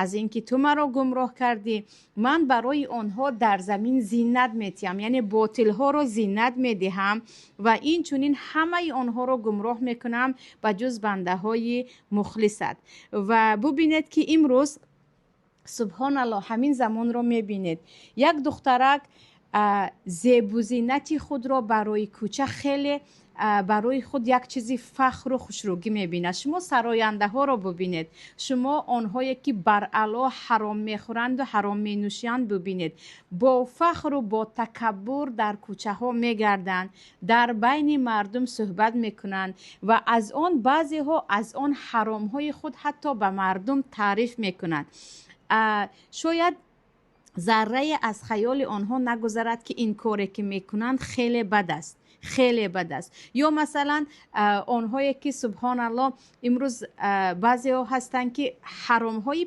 Аз ин ки ту маро гумроҳ кардӣ, ман барои онҳо дар замин зинат метиҳам, яъне ботилҳоро зинат медиҳам ва инчунин ҳамаи онҳоро гумроҳ мекунам, ба ҷуз бандаҳои мухлисат. Ва бубинед, ки имрӯз, субҳоналлоҳ, ҳамин замонро мебинед, як духтарак зебу зинати худро барои кӯча хеле барои худ як чизи фахру хушрӯгӣ мебинад. Шумо сарояндаҳоро бубинед, шумо онҳое ки баръало ҳаром мехӯранду ҳаром менӯшанд бубинед, бо фахру бо такаббур дар кӯчаҳо мегарданд, дар байни мардум суҳбат мекунанд ва аз он баъзеҳо аз он ҳаромҳои худ ҳатто ба мардум таъриф мекунанд. Шояд заррае аз хаёли онҳо нагузарад, ки ин коре ки мекунанд, хеле бад аст, хеле бад аст. Ё масалан, онҳое ки, субҳоналлоҳ, имрӯз баъзеҳо ҳастанд, ки ҳаромҳои